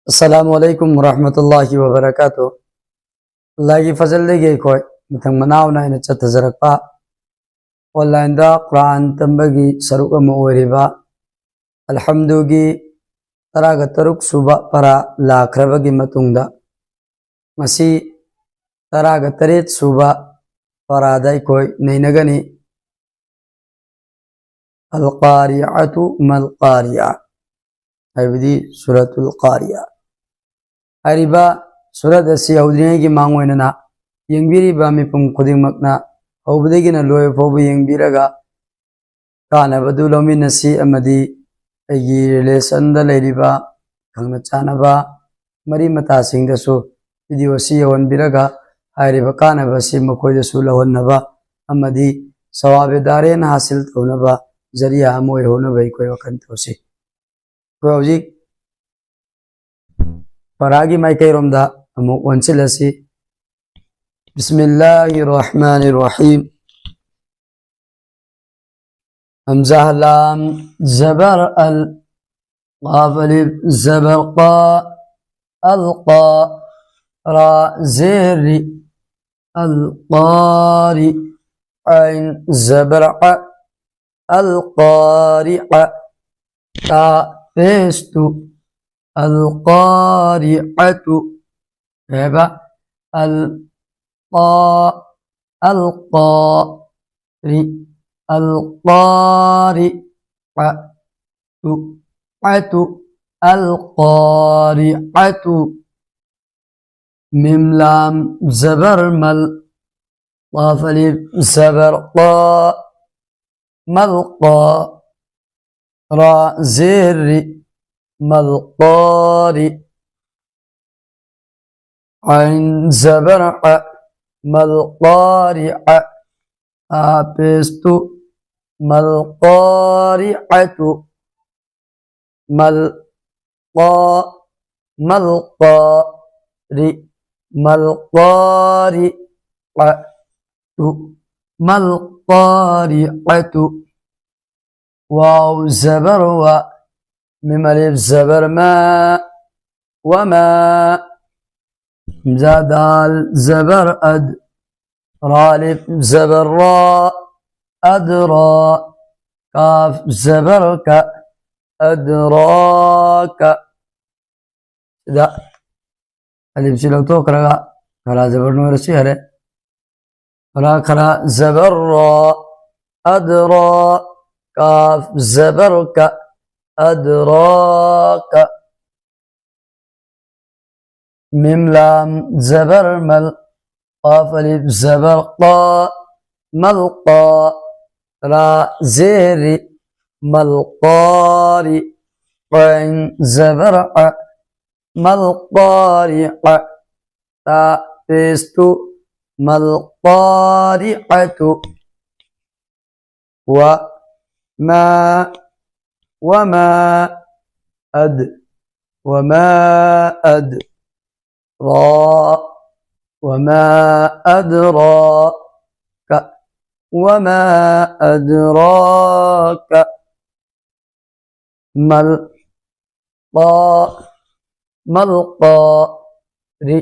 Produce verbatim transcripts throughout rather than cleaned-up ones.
ꯑꯁꯂꯥꯃꯨ ꯑꯂꯩꯀꯨꯝ ꯋꯔꯍꯃꯇꯨꯜꯂꯥꯍꯤ ꯋꯕꯔꯀꯥꯇꯨ꯫ ꯑꯜꯂꯥꯍꯒꯤ ꯐꯖꯜꯗꯒꯤ ꯑꯩꯈꯣꯏ ꯃꯊꯪ ꯃꯅꯥꯎ ꯅꯥꯏꯅ ꯆꯠꯊꯖꯔꯛꯄ online ꯗ ꯀꯨꯔꯥꯟ ꯇꯝꯕꯒꯤ ꯁꯔꯨꯛ ꯑꯃ ꯑꯣꯏꯔꯤꯕ ꯑꯜꯍꯝꯗꯨꯒꯤ ꯇꯔꯥꯒ ꯇꯔꯨꯛ ꯁꯨꯕ ꯄꯔꯥ ꯂꯥꯛꯈ꯭ꯔꯕꯒꯤ ꯃꯇꯨꯡꯗ, ꯉꯁꯤ ꯇꯔꯥꯒ ꯇꯔꯦꯠ ꯁꯨꯕ ꯄꯔꯥꯗ ꯑꯩꯈꯣꯏ ꯅꯩꯅꯒꯅꯤ꯫ ꯑꯜ ꯀꯥꯔꯤꯑꯇꯨ ꯃꯜ ꯀꯥꯔꯤꯑ ꯍꯥꯏꯕꯗꯤ ꯁꯨꯔꯥꯇꯨꯜ ꯀꯥꯔꯤꯑ ꯍꯥꯏꯔꯤꯕ ꯁꯨꯔꯥꯠ ꯑꯁꯤ ꯍꯧꯗ꯭ꯔꯤꯉꯩꯒꯤ ꯃꯥꯡꯑꯣꯏꯅꯅ ꯌꯦꯡꯕꯤꯔꯤꯕ ꯃꯤꯄꯨꯝ ꯈꯨꯗꯤꯡꯃꯛꯅ ꯍꯧꯕꯗꯒꯤꯅ ꯂꯣꯏꯕ ꯐꯥꯎꯕ ꯌꯦꯡꯕꯤꯔꯒ ꯀꯥꯟꯅꯕꯗꯨ ꯂꯧꯃꯤꯟꯅꯁꯤ ꯑꯃꯗꯤ ꯑꯩꯒꯤ relation ꯗ ꯂꯩꯔꯤꯕ ꯈꯪꯅ ꯆꯥꯟꯅꯕ ꯃꯔꯤ ꯃꯇꯥꯁꯤꯡꯗꯁꯨ video ꯑꯁꯤ ꯌꯧꯍꯟꯕꯤꯔꯒ ꯍꯥꯏꯔꯤꯕ ꯀꯥꯟꯅꯕ ꯑꯁꯤ ꯃꯈꯣꯏꯗꯁꯨ ꯂꯧꯍꯟꯅꯕ ꯑꯃꯗꯤ ꯁꯋꯥꯕꯦ ꯗꯥꯔꯦꯟ ꯍꯥꯁꯤꯜ ꯇꯧꯅꯕ ꯖꯔꯤꯌꯥ ꯑꯃ ꯑꯣꯏꯍꯧꯅꯕ ꯑꯩꯈꯣꯏ ꯋꯥꯈꯜ ꯇꯧꯁꯤ꯫ ꯑꯩꯈꯣꯏ ꯍꯧꯖꯤꯛ ꯄꯔꯥꯒꯤ ꯃꯥꯏꯀꯩꯔꯣꯝꯗ ꯑꯃꯨꯛ ꯑꯣꯟꯁꯤꯜꯂꯁꯤ꯫ ꯕꯤꯁꯃꯤꯜꯂꯥꯍꯤ ꯔꯍꯃꯥꯅꯤ ꯔꯍꯤꯝ꯫ همزة لام زبر ال، قاف ألف زبر قا، القا، را زير ري، القاري، عين زبر ع، القارعة، تا بيستو، القارعة، هبا، القا، القا، ري، القارعة، عتو، القارعة. ميم لام زبر مل، قاف ألف زبر قا، ملقا، را زير ري، ملقاري، عين زبر ع، ملقارعة، تا بيستو، ملقارعة، مل، قا، ملقا، ري، ملقارعة، ملقارعة. واو زبر وا، ميم ألف زبر ما، وما. ꯍꯝꯖꯥ ꯗꯥꯜ ꯖꯕꯔ ꯑꯗ. ꯔꯥ ꯑꯂꯤꯐ ꯖꯕꯔ ꯔꯥ. ꯑꯗꯔꯥ. ꯀꯥꯐ ꯖꯕꯔ ꯀ. ꯑꯗꯔꯥꯀ. ꯁꯤꯗ ꯑꯂꯤꯐꯁꯤ ꯂꯧꯊꯣꯛꯈ꯭ꯔꯒ ꯈꯔ ꯖꯕꯔ ꯅꯣꯏꯔꯁꯨ ꯌꯥꯔꯦ꯫ ꯈꯔ ꯈꯔ ꯖꯕꯔ ꯔꯥ. ꯑꯗꯔꯥ. ꯀꯥꯐ ꯖꯕꯔ ꯀ. ꯑꯗꯔꯥꯀ. ꯃꯤꯝ ꯂꯥꯝ ꯖꯕꯔ ꯃꯜ. ꯀꯥꯐ ꯑꯂꯤꯐ ꯖꯕꯔ ꯀꯥ. ꯃꯜ ꯀꯥ. ꯔꯥ ꯖꯦꯔꯤ. ꯃꯜ ꯀꯥꯔꯤ. ꯀꯥꯏꯟ ꯖꯕꯔ ꯑ. ꯃꯜ ꯀꯥꯔꯤ ꯑ. ꯇꯥ ꯄꯦꯁ ꯇꯨ. ꯃꯜ ꯀꯥꯔꯤ ꯑ ꯇꯨ. و ما وما أد وما أد را وما أدراك وما أدراك مل قا مل قا ري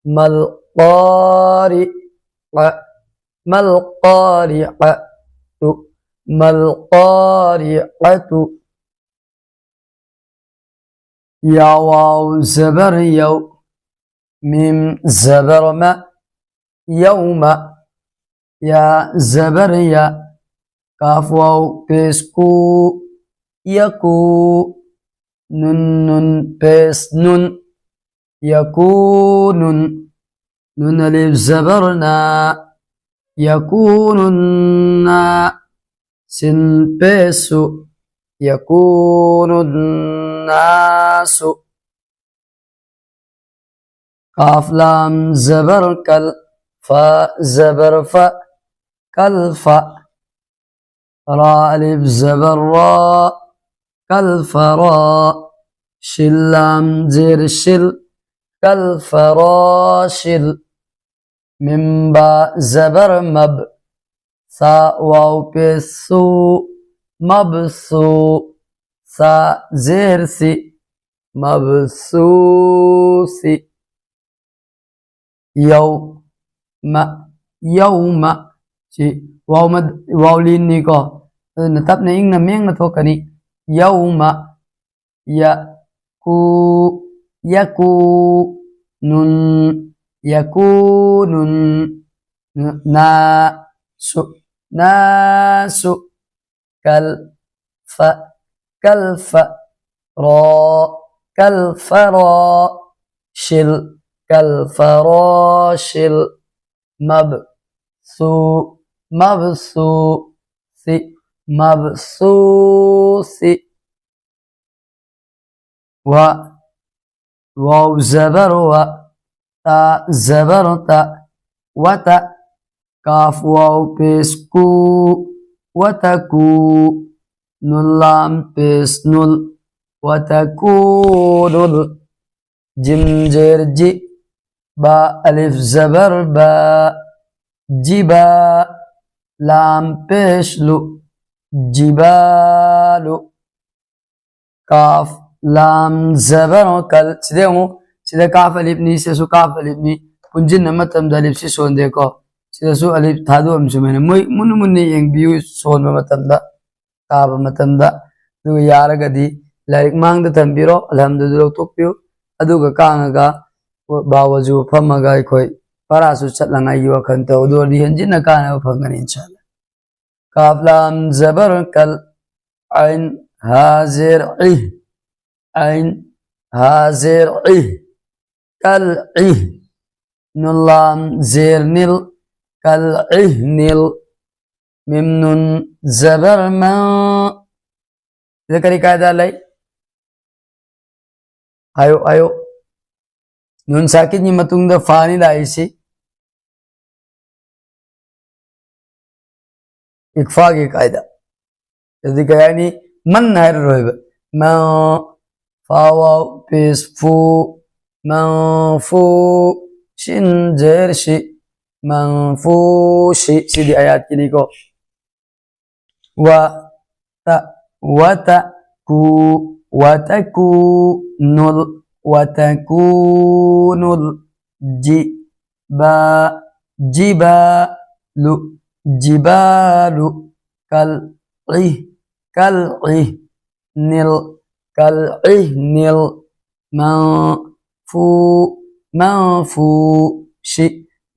مل قاري ق مل قارعة مل قارعة يا واو زبر يو ميم زبر ما يوم يا زبر يا كاف واو بيس كو يكو نون نون بيس نون يكون نون ألف زبر نا يكون النا سين بيس يكون الناس كاف لام زبر كل فا زبر فا كلفا را ألف زبر را كالفرا شل لام زير شل كالفراشل ميم با زبر مب ثا واو بيس ثو مبثو ثا زير ثي ꯃꯕꯁꯨꯁꯤ꯫ ꯌꯧꯃ, ꯌꯧꯃ꯫ ꯁꯤ ꯋꯥꯎ ꯃ-, ꯋꯥꯎ ꯂꯤꯟꯅꯤꯀꯣ꯫ ꯑꯗꯨꯅ ꯇꯞꯅ ꯏꯪꯅ ꯃꯦꯡꯅ ꯊꯣꯛꯀꯅꯤ꯫ ꯌꯧꯃ ꯌ ꯀꯨ ꯌ ꯀꯨ ꯅꯨꯟ ꯌ ꯀꯨ ꯅꯨꯟ ꯅ ꯁꯨ ꯅ ꯁꯨ ꯀꯜ ꯐ ꯀꯜ ꯐ ꯔꯣ ꯀꯜ ꯐ ꯔꯣ ꯁꯤꯜ ꯀꯜ ꯐ ꯔꯣ ꯁꯤꯜ ꯃꯕ ꯁꯨ ꯃꯕ ꯁꯨ ꯁꯤ ꯃꯕ ꯁꯨ ꯁꯤ ꯋ ꯋꯥꯎ ꯖꯕꯔ ꯋ ꯇ ꯖꯕꯔ ꯇ ꯋ ꯇ ꯀꯥꯐ ꯋꯥꯎ ꯄꯦꯁ ꯀꯨ ꯋ ꯇ ꯀꯨ ꯅꯨꯟ ꯂꯥꯝ ꯄꯦꯁ ꯅꯨꯜ ꯋ ꯇ ꯀꯨ ꯅꯨꯜ ꯖꯤꯝ ꯖꯦꯔ ꯖꯤ ꯕꯥ ꯑꯂꯤꯐ ꯖꯕꯔ ꯕ ꯖꯤꯕ ꯂꯥꯝ ꯄꯦꯁ ꯂꯨ ꯖꯤꯕꯥꯂꯨ ꯀꯥꯐ ꯂꯥꯝ ꯖꯕꯔ ꯀꯜ ꯁꯤꯗ ꯑꯃꯨꯛ ꯁꯤꯗ ꯀꯥꯐ ꯑꯂꯤꯐꯅꯤ ꯁꯤꯗꯁꯨ ꯀꯥꯐ ꯑꯂꯤꯐꯅꯤ ꯄꯨꯟꯁꯤꯟꯕ ꯃꯇꯝꯗ ꯑꯂꯤꯐꯁꯤ ꯁꯣꯟꯗꯦꯀꯣ ꯁꯤꯗꯁꯨ ꯑꯂꯤꯐ ꯊꯥꯗꯣꯛꯑꯝꯁꯨ ꯃꯣꯏꯅ ꯃꯣꯏ ꯃꯨꯟꯅ ꯃꯨꯟꯅ ꯌꯦꯡꯕꯤꯌꯨ ꯁꯣꯟꯕ ꯃꯇꯝꯗ ꯀꯥꯕ ꯃꯇꯝꯗ ꯑꯗꯨꯒ ꯌꯥꯔꯒꯗꯤ ꯂꯥꯏꯔꯤꯛ ꯃꯥꯡꯗ ꯊꯝꯕꯤꯔꯣ ꯑꯜꯍꯝꯗꯨꯗ ꯂꯧꯊꯣꯛꯄꯤꯌꯨ ꯑꯗꯨꯒ ꯀꯥꯡꯉꯒ ꯕꯥꯋꯥꯖꯨ ꯐꯝꯃꯒ ꯑꯩꯈꯣꯏ ꯄꯔꯥꯁꯨ ꯆꯠꯂꯉꯥꯏꯒꯤ ꯋꯥꯈꯜ ꯇꯧ ꯑꯗꯨ ꯑꯣꯏꯔꯗꯤ ꯍꯦꯟꯖꯤꯟꯅ ꯀꯥꯟꯅꯕ ꯐꯪꯒꯅꯤ ꯏꯟꯁꯥꯜꯂꯥ ꯀꯥꯐ ꯂꯥꯝ ꯖꯕꯔ ꯀꯜ ꯑꯩꯟ ꯍꯥ ꯖꯦꯔ ꯏ ꯑꯩꯟ ꯍꯥ ꯖꯦꯔ ꯏ ꯀꯜ ꯏ ꯅꯨꯟ ꯂꯥꯝ ꯖꯦꯔ ꯅꯤꯜ ꯀꯜ ꯏ ꯅꯤꯜ ꯃꯤꯝ ꯅꯨꯟ ꯖꯕꯔ ꯃ ꯁꯤꯗ ꯀꯔꯤ ꯀꯥꯏꯗ ꯂꯩ ꯍꯥꯏꯌꯨ ꯍꯥꯏꯌꯨ ꯅꯨꯟ ꯁꯥꯀꯤꯠꯀꯤ ꯃꯇꯨꯡꯗ ꯐꯥꯅꯤ ꯂꯥꯛꯏꯁꯤ ꯏꯛꯐꯥꯒꯤ ꯀꯥꯏꯗ ꯑꯗꯨꯗꯤ ꯀꯩ ꯍꯥꯏꯅꯤ ꯃꯟ ꯍꯥꯏꯔꯔꯣꯏꯕ ꯃ ꯐꯥ ꯋꯥꯎ ꯄꯦꯁ ꯐꯨ ꯃ ꯐꯨ ꯁꯤꯟ ꯖꯦꯔ ꯁꯤ ꯃ ꯐꯨ ꯁꯤ ꯁꯤꯗꯤ ꯑꯌꯥꯠꯀꯤꯅꯤꯀꯣ ꯋ ꯇ ꯋ ꯇ ꯀꯨ وتكون ال-، وتكون الجبا-، جبال، جبال كالعه-، كالعهن ال-، كالعهن المنفو-، منفوش،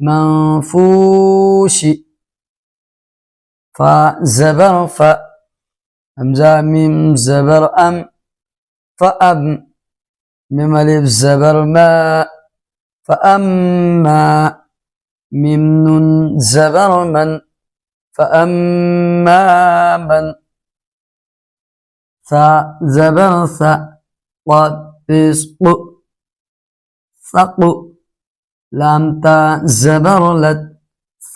منفوش. ف زبر ف، همزة ميم زبر أم، فأم، ميم ألف زبر ما، فأما، ميم نون زبر من، فأما من. ثا زبر ث، قاف بيس قو، ثقو. لام تا زبر لت،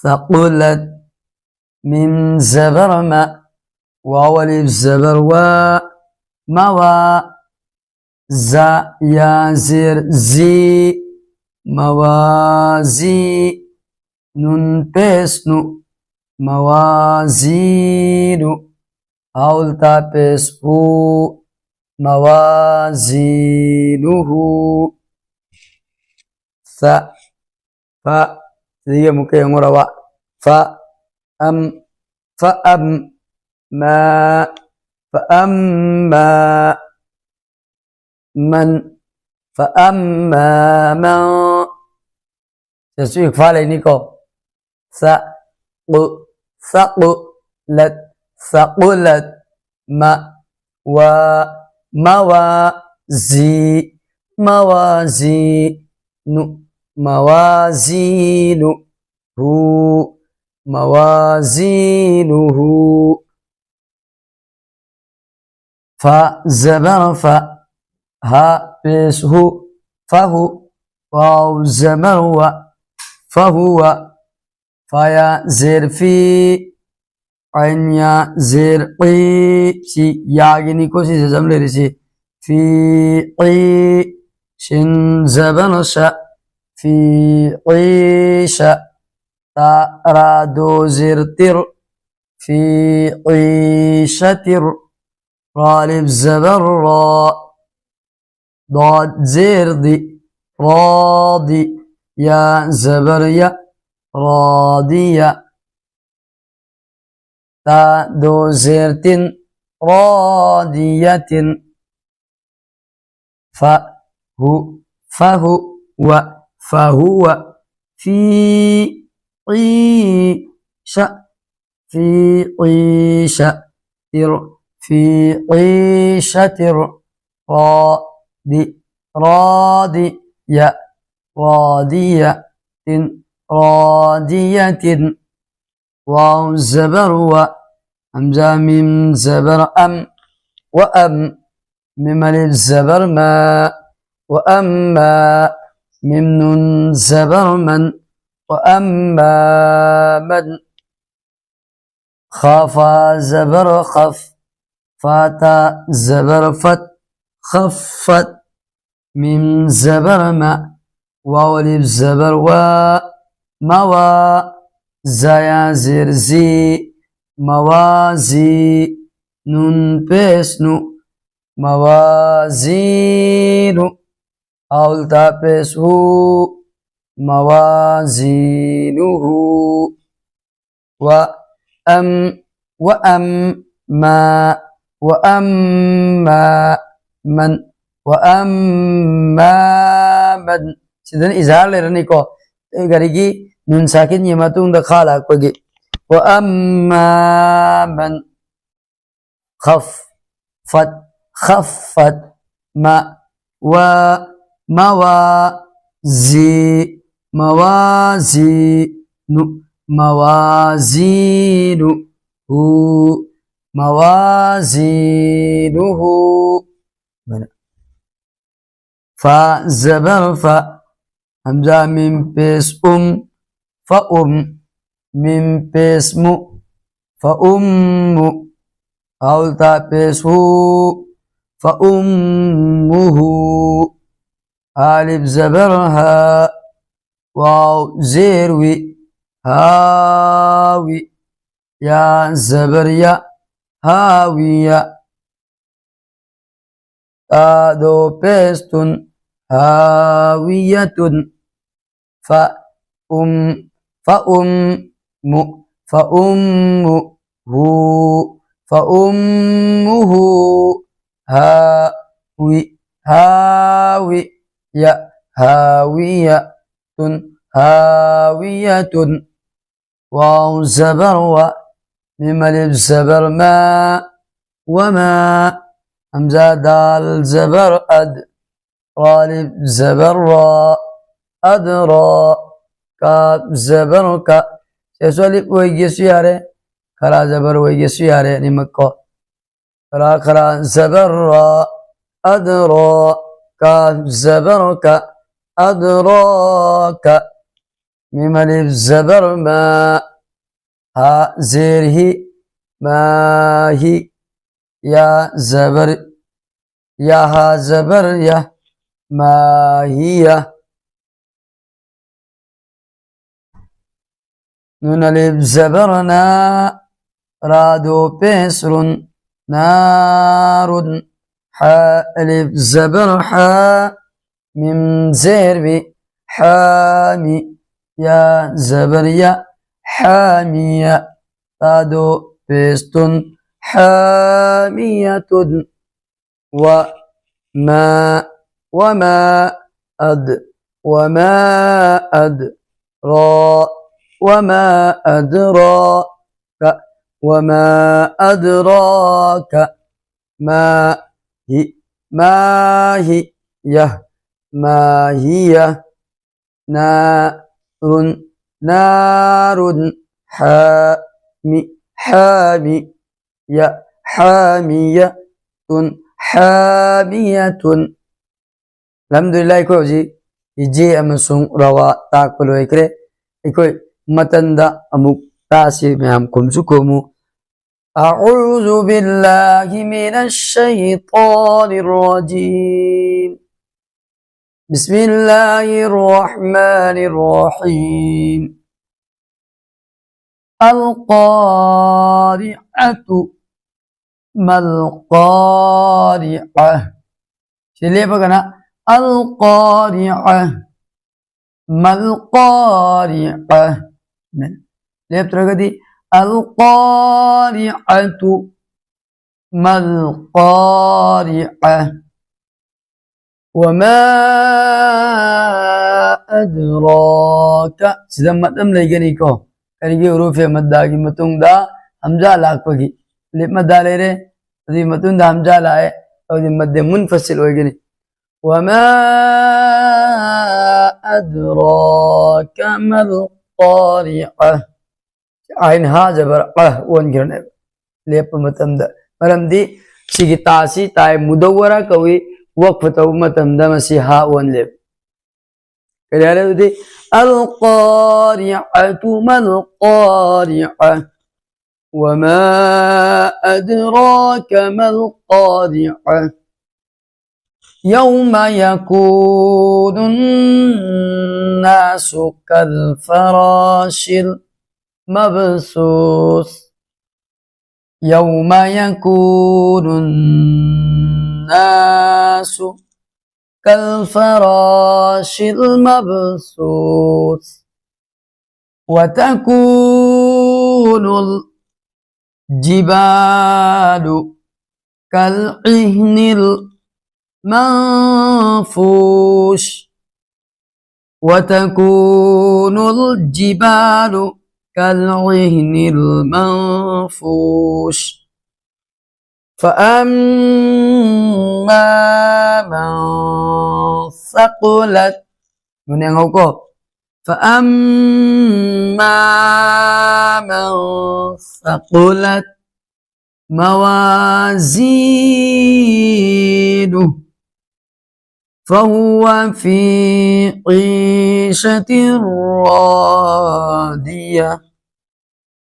ثقلت. ميم زبر ما، واو ألف زبر وا، موا. زا يا زير زي، موازي. نون بيس نو، موازين. هاء ألتا بيس هو، موازينه. ث، ف، سيدي ممكن يمر وا. ف، أم، فأم، ما، فأما من، فأما من. Sesuai kepala ini ko. Sa-, qu-, saqulat, saqulat. Ma-, wa-, mawazi-, mawazinu, mawazinu. Hu, mawazinuhu. ف زبر ف، ها بيس هو، فهو. واو زبر و، فهو. فا يا زير في، عين يا زير قي. سي يا جني كو سي زم لي سي. في قي. شين زبر ش، في قيش. تا را دو زير تر، في عيشة. Ra alif zabar ra. Dod zer di. Radi. Ya zabar ya. Radiya. Ta do zer tin. Radiyatin. Fa hu. Fa hu wa. Fa huwa. Fi. Isha. Fi isha tir. Fi isha tir. Ra di. Ra di ya. Ra di ya tin. Ra di ya tin. Waw zabar wa. Hamza mim zabar am. Wa am. Mim alif zabar ma. Wa amma. Mim nun zabar man. Wa amma man. Kha fa zabar khaf. Fa ta zabar fat. Khaffat. Mim zabar ma. Waw alif zabar wa. Ma wa. Za ya zer zi. Ma wa zi. Nun pes nu. Ma wa zi nu. Aul ta pes hu. Ma wa zi nu hu. Wa am, wa am ma, wa am ma man, wa am ma man. Sidan izhar le rani ko. Gari gi nun sakin ye matung da khala ko gi. Wa am ma man. Khaf fat, khaffat ma wa, ma wa zi, ma wa zi nu, ma wa zi nu hu, ma wa zi nu hu. Mana? Fa zabar fa. Hamza mim pes um. Fa um. Mim pes mu. Fa ummu. Aul ta pes hu. Fa ummuhu. Alif zabar ha. Waw zer wi. Hawi. Ya zabar ya. Hawiya. ꯇꯥꯗꯣ ꯄꯦꯁꯇꯨꯟ, ꯍꯥꯋꯤꯌꯥꯇꯨꯟ, ꯐ ꯎꯝ ꯐ ꯎꯝ ꯃꯨ ꯐ ꯎꯝ ꯃꯨ ꯍꯨ ꯐ ꯎꯝ ꯃꯨ ꯍꯨ ꯍꯥ ꯋꯤ ꯍꯥ ꯋꯤ ꯌꯥ ꯍꯥ ꯋꯤ ꯌꯥ ꯇꯨꯟ ꯍꯥ ꯋꯤ ꯌꯥ ꯇꯨꯟ ꯋꯥꯎ ꯖꯕꯔ ꯋꯥ ꯃꯤꯝ ꯑꯂꯤꯐ ꯖꯕꯔ ꯃꯥ ꯋꯥ ꯃꯥ ꯍꯝꯖꯥ ꯗꯥꯜ ꯖꯕꯔ ꯑꯗ ꯔꯥ ꯑꯂꯤꯐ ꯖꯕꯔ ꯔꯥ ꯑꯗ ꯔꯥ ꯀꯥꯞ ꯖꯕꯔ ꯀꯥ ꯁꯦꯁꯨ ꯑꯂꯤꯐ ꯑꯣꯏꯒꯦꯁꯨ ꯌꯥꯔꯦ ꯈꯔꯥ ꯖꯕꯔ ꯑꯣꯏꯒꯦꯁꯨ ꯌꯥꯔꯦ ꯑꯅꯤꯃꯛ ꯀꯣ ꯈꯔꯥ ꯈꯔꯥ ꯖꯕꯔ ꯔꯥ ꯑꯗ ꯔꯥ ꯀꯥꯞ ꯖꯕꯔ ꯀꯥ ꯑꯗ ꯔꯥ ꯀꯥ ꯃꯤꯝ ꯑꯂꯤꯐ ꯖꯕꯔ ꯃꯥ ꯍꯥ ꯖꯦꯔ ꯍꯤ ꯃꯥ ꯍꯤ ꯌꯥ ꯖꯕꯔ ꯌꯥ ꯍꯥ ꯖꯕꯔ ꯌꯥ ꯃꯥ ꯍꯤ ꯌꯥ ꯅꯨꯟ ꯑꯂꯤꯐ ꯖꯕꯔ ꯅꯥ ꯔꯥꯗꯣ ꯄꯦꯁꯔꯨꯟ ꯅꯥꯔꯨꯟ ꯍꯥ ꯑꯂꯤꯐ ꯖꯕꯔ ꯍꯥ ꯃꯤꯝ ꯖꯦꯔ ꯃꯤ ꯍꯥꯃꯤ ꯌꯥ ꯖꯕꯔ ꯌꯥ ꯍꯥꯃꯤꯌꯥ ꯇꯥꯗꯣ ꯄꯦꯁꯇꯨꯟ ꯍꯥꯃꯤꯌꯥꯇꯨꯟ ꯋꯥ ꯃꯥ ꯋꯥ ꯃꯥ ꯑꯗ ꯋꯥ ꯃꯥ ꯑꯗ ꯔꯥ ꯋꯥ ꯃꯥ ꯑꯗ ꯔꯥ ꯀ ꯋꯥ ꯃꯥ ꯑꯗ ꯔꯥ ꯀ ꯃꯥ ꯍꯤ ꯃꯥ ꯍꯤ ꯌꯥ ꯃꯥ ꯍꯤ ꯌꯥ ꯅꯥꯔꯨꯟ ꯅꯥꯔꯨꯟ ꯍꯥ ꯃꯤ ꯍꯥ ꯃꯤ ꯌꯥ ꯍꯥ ꯃꯤ ꯌꯥ ꯇꯨꯟ ꯍꯥ ꯃꯤ ꯌꯥ ꯇꯨꯟ ꯑꯜꯍꯝꯗꯨꯂꯤꯜꯂꯥꯍ ꯑꯩꯈꯣꯏ ꯍꯧꯖꯤꯛ ꯍꯤꯖꯦ ꯑꯃꯁꯨꯡ ꯔꯋꯥ ꯇꯥꯛꯄ ꯂꯣꯏꯈ꯭ꯔꯦ ꯑꯩꯈꯣꯏ ꯃꯇꯟꯗ ꯑꯃꯨꯛ ꯇꯥꯁꯤ ꯃꯌꯥꯝ ꯈꯨꯝꯁꯨ ꯈꯨꯝꯃꯨ أعوذ بالله من الشيطان الرجيم. بسم الله الرحمن الرحيم. القارعة. ما القارعة. ꯁꯤ ꯂꯦꯞꯄꯒꯅ القارعة، ما القارعة. ꯂꯦꯞꯇ꯭ꯔꯒꯗꯤ القارعة، ما القارعة. وما أدراك. ꯁꯤꯗ ꯃꯗ ꯑꯃ ꯂꯩꯒꯅꯤꯀꯣ꯫ ꯀꯔꯤꯒꯤ؟ ꯍꯨꯔꯨꯐꯦ ꯃꯗꯗꯥꯒꯤ ꯃꯇꯨꯡꯗ ꯍꯝꯖꯥ ꯂꯥꯛꯄꯒꯤ꯫ ꯂꯤꯞ ꯃꯗꯗꯥ ꯂꯩꯔꯦ, ꯑꯗꯨꯒꯤ ꯃꯇꯨꯡꯗ ꯍꯝꯖꯥ ꯂꯥꯛꯑꯦ, ꯑꯗꯨꯗꯤ ꯃꯗꯗꯦ ꯃꯨꯟꯐꯁꯤꯜ ꯑꯣꯏꯒꯅꯤ꯫ وما أدراك ما القارعة. ꯑꯥꯏꯟ ꯍꯥ ꯖꯕꯔ ꯑ ꯑꯣꯟꯈ꯭ꯔꯅꯦꯕ ꯂꯦꯞꯄ ꯃꯇꯝꯗ꯫ ꯃꯔꯝꯗꯤ ꯁꯤꯒꯤ ꯇꯥꯁꯤ ꯇꯥꯏ ꯃꯨꯗꯧꯋꯔꯥ ꯀꯧꯏ, ꯋꯛꯐ ꯇꯧꯕ ꯃꯇꯝꯗ ꯃꯁꯤ ꯍꯥ ꯑꯣꯟꯂꯦꯕ꯫ ꯀꯔꯤ ꯍꯥꯏꯔꯦ ꯑꯗꯨꯗꯤ? القارعة ما القارعة. وما أدراك ما القارعة. يوم يكون الناس كالفراش المبثوث. يوم يكون الناس كالفراش المبثوث. وتكون الجبال كالعهن المنفوش. وتكون الجبال كالعهن المنفوش. فأما من ثقلت. Nun yang hauko. فأما من ثقلت موازينه فهو في عيشة راضية.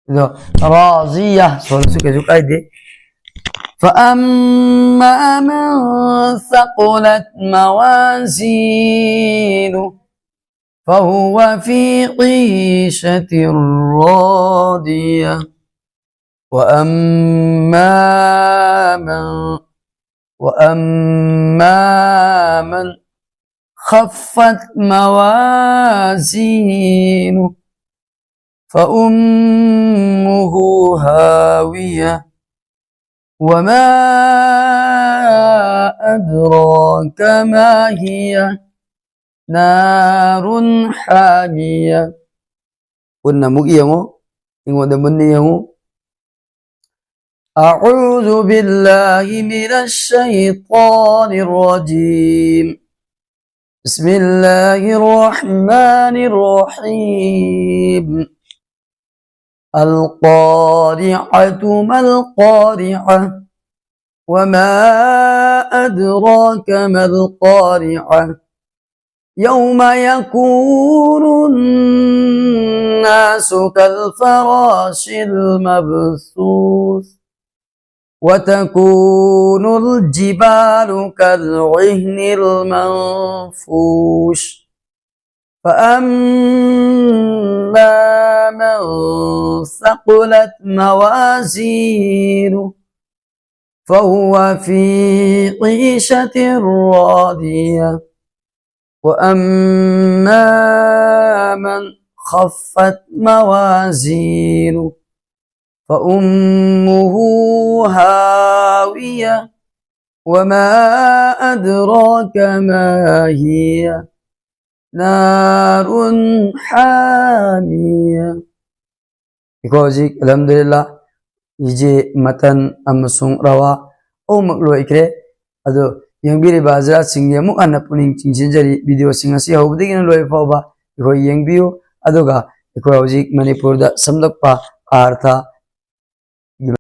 Itu, raziyah. Soal suka-suka dia. فأما من ثقلت موازينه فهو في عيشة راضية. وأما من وأما من خفت موازينه فأمه هاوية وما أدراك ما هي نار حامية. Punna muk iya mo, ingo de munni iya mo. أعوذ بالله من الشيطان الرجيم. بسم الله الرحمن الرحيم. القارعة ما القارعة. وما أدراك ما القارعة. يوم يكون الناس كالفراش المبثوث. وتكون الجبال كالعهن المنفوش. فأما من ثقلت موازينه فهو في عيشة راضية. وأما من خفت موازينه فأمه هاوية وما أدراك ما هي نار حامية. Iko hojik, alhamdulillah, ije matan amasung rawa, o makloi kre. Ado, yang biri bazra singge mu anna puning cincin jari video singa si hau degin loi fau ba. Iko yang biu, ado ga, iko hojik Manipur da samdak pa artha